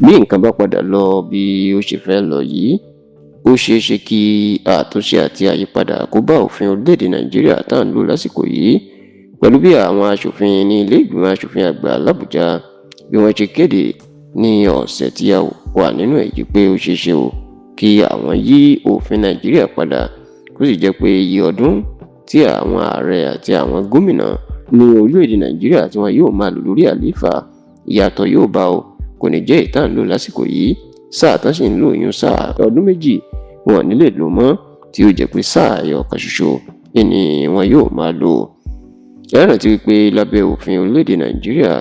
Bí nǹkan bá padà lọ bí ó ṣe fẹ́ lọ yìí, ó ṣeé ṣe kí àtúnṣe àti àyípadà kó bá òfin orílẹ̀-èdè Nàìjíríà tá à ń lò lásìkò yìí, pẹ̀lú bí àwọn aṣòfin ní ilé ìgbìmọ̀ aṣòfin àgbà l'Àbújá bí wọ́n ṣe kéde ní ọ̀sẹ̀ tí a wà nínú èyí pé ó ṣeé ṣe o kí àwọn yí òfin Nàìjíríà padà, kó sì jẹ́ pé iye ọdún tí àwọn ààrẹ àti àwọn gómìnà ní orílẹ̀-èdè Nàìjíríà tí wọn yóò máa lò lórí àlééfà, ìyàtọ̀ yóò bá o. Kò ní jẹ́ ìtàn lò lásìkò yìí. Sáà tán sì ń lò yún sáà ọdún 2, wọn ò ní lè lò mọ́, tí ó jẹ́ pé sáà ẹyọ kan ṣoṣo ni wọn yóò máa lò. Ẹ rántí wípé lábẹ́ òfin orílẹ̀-èdè Nàìjíríà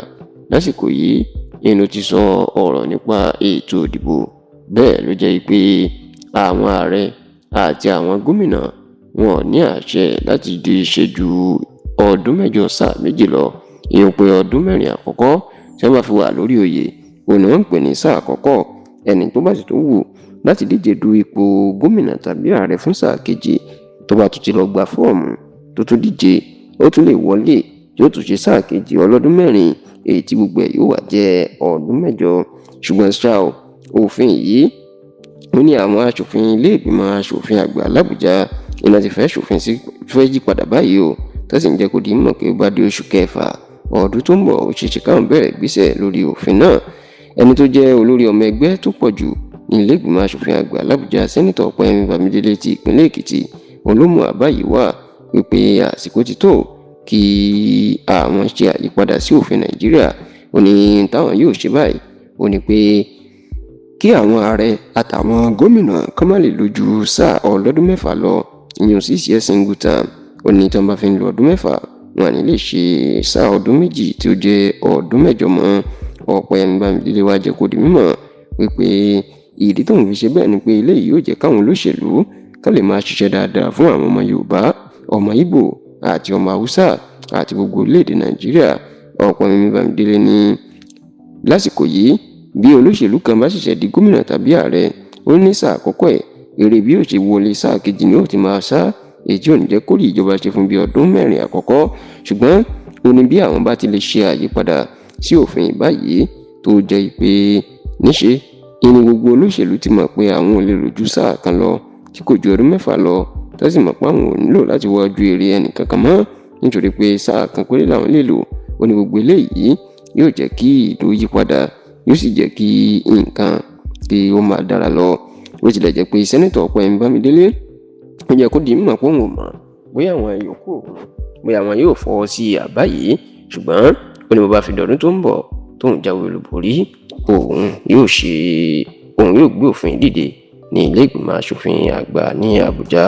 lásìkò yìí, inú ti sọ ọ̀rọ̀ nípa ètò ìdìbò. Bẹ́ẹ̀ ló jẹ́ pé àwọn ààrẹ àti àwọn gómìnà wọn ò ní àṣẹ láti di ṣe ju ọdún 8 sáà 2 lọ. Ìyẹn pé ọdún 4 àkọ́kọ́ tí wọ́n bá fi wà lórí oyè, òun ni wọ́n ń pè ní sáà àkọ́kọ́. Ẹni tó bá sì tún wù láti díje du ipò gómìnà tàbí ààrẹ fún sáà kejì, tó bá tún ti lọ gba fọ́ọ̀mù tó tún díje, ó tún lè wọlé, yóò tún ṣe sáà kejì ọlọ́dún 4, èyí tí gbogbo ẹ̀ yóò wá jẹ́ ọdún 8. Ṣùgbọ́n ṣá o, òfin yìí, ó ní àwọn aṣòfin ilé ìgbìmọ̀ aṣòfin àgbà l'Àbújá iná ti fẹ́ ṣòfin sí fẹ́ yí padà báyìí o, tó sì ń jẹ́ kó di mímọ̀ pé ó bá di oṣù kẹfà ọdún tó ń bọ̀, ó ṣeéṣe káwọn bẹ̀rẹ̀ ìgbésẹ̀ lórí òfin náà. Ẹni tó jẹ́ olórí ọmọ ẹgbẹ́ tó pọ̀ jù ní ilé ìgbìmọ̀ aṣòfin àgbà l'Àbújá, Sẹ́nitọ̀ Ọpẹ́yẹmí Bámidélé ti ìpínlẹ̀ Èkìtì, òun ló mú àbá yìí wá wípé àsìkò ti tó kí àwọn ṣe àyípadà sí òfin Nàìjíríà. Ó ní táwọn yóò ṣe báyìí, ó ní pé kí àwọn ààrẹ àtàwọn gómìnà kán má lè lò ju sáà ọlọ́dún 6 lọ, ìyẹn 6 years single term. Ó ní tí wọ́n bá fi ń lo ọdún 6, wọn ní lè ṣe sáà ọdún 2 tí ó jẹ́ ọdún 8 mọ́. Ọpẹ́yẹmí Bámidélé wá jẹ́ kó di mímọ̀ wípé ìdí tóun fi ṣe bẹ́ẹ̀ ni pé eléyìí yóò jẹ́ káwọn olóṣèlú ká lè máa ṣiṣẹ́ dáadáa fún àwọn ọmọ Yorùbá, ọmọ Ìgbò àti ọmọ Haúsá àti gbogbo orílẹ̀-èdè Nàìjíríà. Ọpẹ́yẹmí Bámidélé ní lásìkò yìí, bí olóṣèlú kan bá ṣẹ̀ṣẹ̀ di gómìnà tàbí ààrẹ, ó ní sáà àkọ́kọ́ ẹ̀, èrè bí yóò ṣe wọlé sáà kejì ni ó ti máa sá, èyí tí ò ní jẹ́ kó rí ìjọba ṣe fún bí ọdún 4 àkọ́kọ́. Ṣùgbọ́n ó ní bí àwọn bá ti lè ṣe àyípadà sí òfin báyìí, tó jẹ́ pé níṣe inú gbogbo olóṣèlú ti mọ̀ pé àwọn ò lè lò ju sáà kan lọ tí kò ju ọdún 6 lọ, tó sì mọ̀ pé àwọn ò nílò láti wá ojú èrè ẹnì kankan mọ́ nítorí pé sáà kan péré làwọn lè lò, ó ní gbogbo eléyìí yóò jẹ́ kí ìlú yí padà, yóò sì jẹ́ kí nǹkan kí ó máa dára lọ. Bó tilẹ̀ jẹ́ pé Sẹ́nitọ̀ Ọpẹ́yẹmí Bámidélé ó jẹ́ kó di mímọ̀ pé òun ò mọ̀ bóyá àwọn yòókù òun, bóyá àwọn yóò fọwọ́ sí àbá yìí, ṣùgbọ́n ó ní bó bá fi dọ̀dún tó ń bọ̀ tóun jáwé olúborí, òun yóò ṣe, òun yóò gbé òfin dìde ní ilé ìgbìmọ̀ aṣòfin àgbà ní Àbújá.